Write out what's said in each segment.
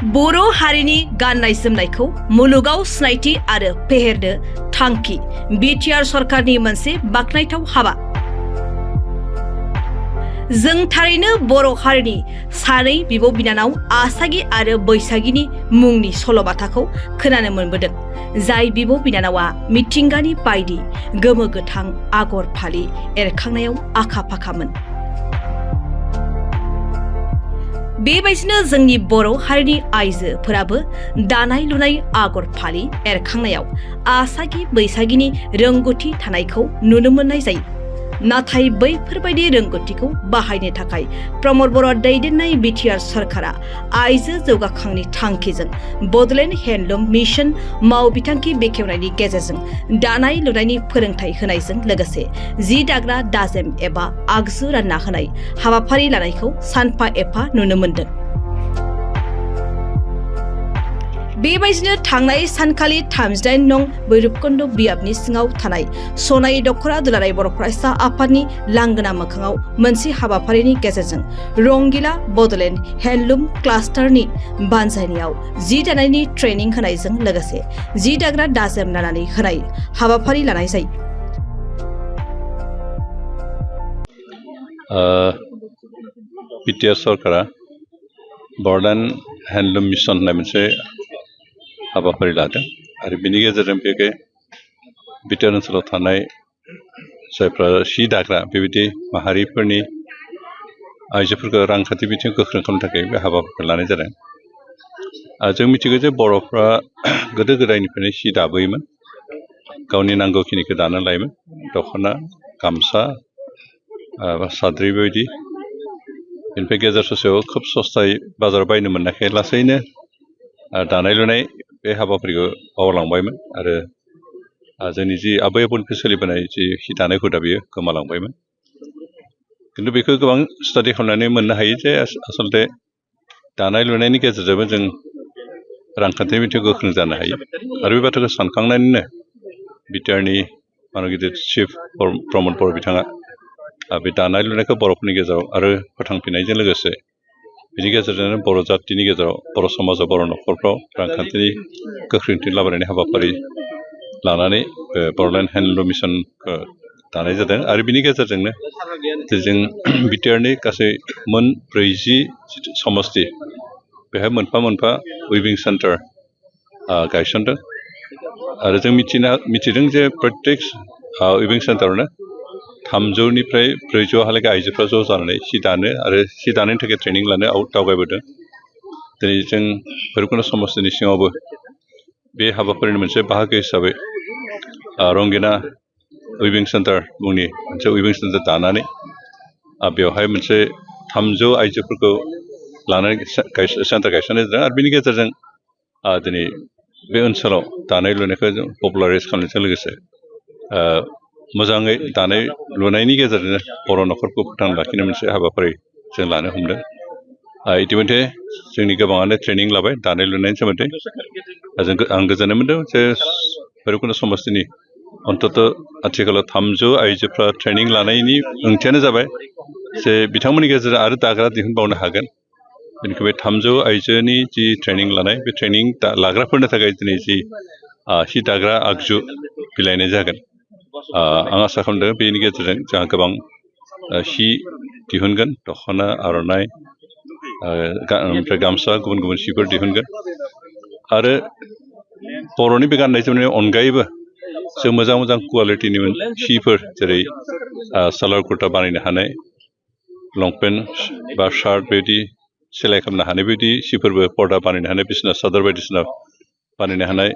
बर' हारिनि गाननाय जोमनायखौ मुलुगाव सिनायथि आरो फेहेरनो थांखि बिटिआर सरकारनि मोनसे बाखनायथाव हाबा। जों थारैनो बर' हारिनि सानै बिब' बिनानाव आसागि आरो बैसागिनि मुंनि सल'बाथाखौ खोनानो मोनबोदों, जाय बिब' बिनानावा मिथिंगानि बायदि गोमो गोथां आगर फालि एरखांनायाव आखा फाखामोन। बेबायदिनो जोंनि बर' हारिनि आइजोफोराबो दानाय लुनाय आगर फालि एरखांनायाव आसागि बैसागिनि रोंगौथि थानायखौ नुनो मोननाय जायो। नाथाय बैफोरबायदि रोंगौथिखौ बाहायनो थाखाय प्रमद बर' दैदेननाय बिटिआर सरकारा आइजो जौगाखांनि थांखिजों बड'लेण्ड हेन्डलुम मिशन मावबिथांखि बेखेवनायनि गेजेरजों दानाय लुनायनि फोरोंथाय होनायजों लोगोसे जि दाग्रा दाजेम एबा आगजु रानना होनाय हाबाफारि लानायखौ सानफा एफा नुनो मोनदों। बेबायदिनो थांनाय सानखालि 38 नं भैरबकुन्द बियाबनि सिङाव थानाय सनाय दख'रा दुलाराय बर' फरायसा आफादनि लांगोना मोखाङाव मोनसे हाबाफारिनि गेजेरजों रंगिला बड'लेण्ड हेन्डलुम क्लास्टारनि बानजायनायाव जि दानायनि ट्रेनिं होनायजों लोगोसे जि दाग्रा दाजेम लानानै होनाय हाबाफारि लानाय जायो। बिटिआर सरकारा बड'लेण्ड हेन्डलुम मिशन होननाय मोनसे हाबाफारि लादों आरो बेनि गेजेरजों बे बिटिआर ओनसोलाव थानाय जायफ्रा सि दाग्रा बेबायदि माहारिफोरनि आइजोफोरखौ रांखान्थि बिथिङाव गोख्रों खालामनो थाखाय बे हाबाफारिखौ लानाय जादों। जों मिथिगौ जे बर'फ्रा गोदो गोदायनिफ्रायनो सि दाबोयोमोन, गावनि नांगौखिनिखौ दाना लायोमोन, दख'ना गामसा बा साद्रि बेबायदि। बेनिफ्राय गेजेर ससेयाव खोब सस्थायै बाजाराव बायनो मोननायखाय लासैनो दानाय लुनाय बे हाबाफारिखौ बावलांबायमोन आरो जोंनि जि आबै आबौनिफ्राय सोलिबोनाय जि हि दानाय हुदा बेयो गोमालांबायमोन। खिन्थु बेखौ गोबां स्टाडि खालामनानै मोननो हायो जे आसलथे दानाय लुनायनि गेजेरजोंबो जों रांखान्थि बिथिङाव गोख्रों जानो हायो आरो बे बाथ्राखौ सानखांनानैनो बिटिआरनि गिदिर चिफ प्रमद बर' बिथाङा बे दानाय लुनायखौ बर'फोरनि गेजेराव आरो फोथांफिननायजों लोगोसे बेनि गेजेरजोंनो बर' जातिनि गेजेराव बर' समाजाव बर' न'खरफ्राव रांखान्थिनि गोख्रोंथि लाबोनायनि हाबाफारि लानानै बड'लेण्ड हेन्डलुम मिशनखौ दानाय जादों आरो बिनि गेजेरजोंनो जों बिटिआरनि गासै मोन 40 समस्ति बेहाय मोनफा मोनफा उइभिं सेन्टार गायसनदों आरो जों मिथिदों जे प्रत्येक उइभिं सेन्टारावनो 300निफ्राय 400हालागै आइजोफ्रा ज' जानानै सि दानो आरो सि दानायनि थाखाय ट्रेनिं लानो दावगायबोदों। दिनै जों भैरबकुन्द समस्तिनि सिङावबो बे हाबाफारिनि मोनसे बाहागो हिसाबै रंगिना उइभिं सेन्टार मुंनि मोनसे उइभिं सेन्टार दानानै बेवहाय मोनसे 300 आइजोफोरखौ लानानै सेन्टार गायसननाय जादों आरो बेनि गेजेरजों दिनै बे ओनसोलाव दानाय लुनायखौ जों पपुलाराइज खालामनायजों लोगोसे मोजाङै दानाय लुनायनि गेजेरजोंनो बर' न'खरखौ फोथांना लाखिनो मोनसे हाबाफारि जों लानो हमदों। इतिमধ্যे जोंनि गोबाङानो ट्रेनिं लाबाय दानाय लुनायनि सोमोन्दै। आं गोजोननाय मोन्दों जे भैरबकुन्द समस्तिनि अन्तत आथिखालाव 300 आइजोफ्रा ट्रेनिं लानायनि ओंथियानो जाबाय जे बिथांमोननि गेजेरजों आरो दाग्रा दिहुनबावनो हागोन। बेनिखाय बे 300 आइजोनि जि ट्रेनिं लानाय बे ट्रेनिं लाग्राफोरनि थाखाय दिनै जि हि दाग्रा आगजु बिलाइनाय जागोन। आं आसा खालामदों बेनि गेजेरजों जोंहा गोबां हि दिहुनगोन, दख'ना आर'नाइ ओमफ्राय गामसा गुबुन गुबुन सिफोर दिहुनगोन आरो बर'नि बे गाननाय जोमनायनि अनगायैबो जों मोजां मोजां कुवालिटिनि सिफोर जेरै सालार कुर्ता बानायनो हानाय, लंपेन्ट बा शार्ट बेबायदि सेलाइ खालामनो हानाय बायदि सिफोरबो पर्दा बानायनो हानाय, बिसना सादर बायदिसिना बानायनो हानाय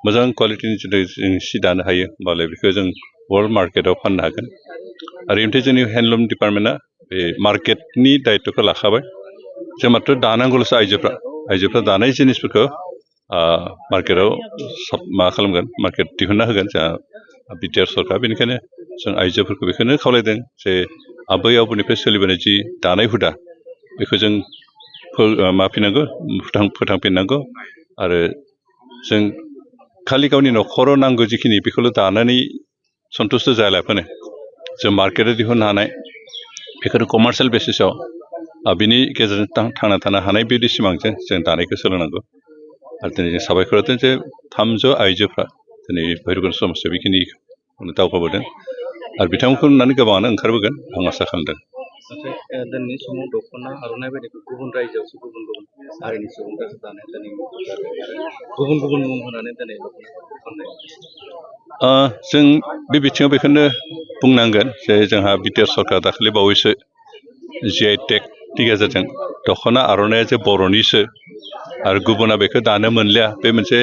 मोजां कुवालिटिनि जुदि जों सि दानो हायो होमबालाय बेखौ जों वर्ल्ड मार्केटआव फाननो हागोन। आरो ओमफ्राय जोंनि हेन्डलुम डिपार्टमेन्टआ बे मार्केटनि दायित्वखौ लाखाबाय। जों माथ्र दानांगौल'सो आइजोफ्रा दानाय जिनिसफोरखौ मार्केटआव खालामगोन, मार्केट दिहुनना होगोन जोंहा बिटिआर सरकार। बेनिखायनो जों आइजोफोरखौ बेखौनो खावलायदों जे आबै आबौनिफ्राय सोलिबोनाय जि दानाय हुदा बेखौ जों फोथांफिननांगौ आरो जों खालि गावनि न'खराव नांगौ जिखिनि बेखौल' दानानै सन्तुष्ट' जायालाफानो जों मार्केटआव दिहुननो हानाय बेखौनो कमार्सियेल बेसिसाव बिनि गेजेरजों थांना थानो हानाय बिदि सिमांजों जों दानायखौ सोलोंनांगौ आरो दिनै जों साबायखर होदों जे 300 आइजोफ्रा दिनै भैरबकुन्द समाजाव बेखिनि दावगाबोदों आरो बिथांमोनखौ नुनानै गोबाङानो ओंखारबोगोन आं आसा खालामदों। दिनैनि समाव दख'ना आर'नाइ बायदिखौ गुबुन रायजोआवसो गुबुन गुबुन हारिनि सुबुंफ्रासो दानाय दिनै गुबुन गुबुन मुं होनानै दिनै जों बे बिथिङाव बेखौनो बुंनांगोन जे जोंहा बिटिआर सरकार दाखालि बावैसो GI टेगनि गेजेरजों दख'ना आर'नाइया जे बर'निसो आरो गुबुना बेखौ दानो मोनलिया बे मोनसे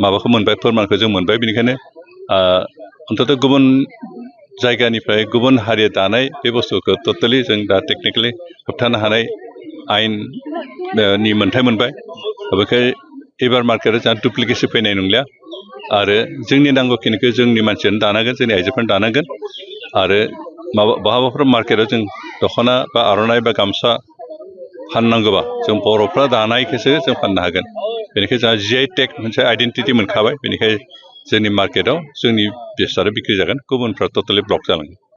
माबाखौ मोनबाय फोरमानखौ जों मोनबाय बेनिखायनो अन्ततः गुबुन जायगानिफ्राय गुबुन हारिया दानाय बे बुस्थुखौ टटेलि जों दा टेकनिकेलि होबथानो हानाय आयेननि मोन्थाय मोनबाय बेखाय एबार मार्केटआव जोंहा डुप्लिकेसन फैनाय नंलिया आरो जोंनि नांगौखिनिखौ जोंनि मानसियानो दानांगोन जोंनि आइजोफ्रानो दानांगोन आरो बहाबाफोर मार्केटआव जों दख'ना बा आर'नाइ बा गामसा फाननांगौबा जों बर'फ्रा दानायखौसो जों फाननो हागोन बेनिखायनो जोंहा GI टेग मोनसे आइडेन्टिटि मोनखाबाय बेनिखायनो जोंनि मार्केटआव जोंनि बेसादा बिक्रि जागोन गुबुनफ्रा टटेलि ब्लक जालांगोन।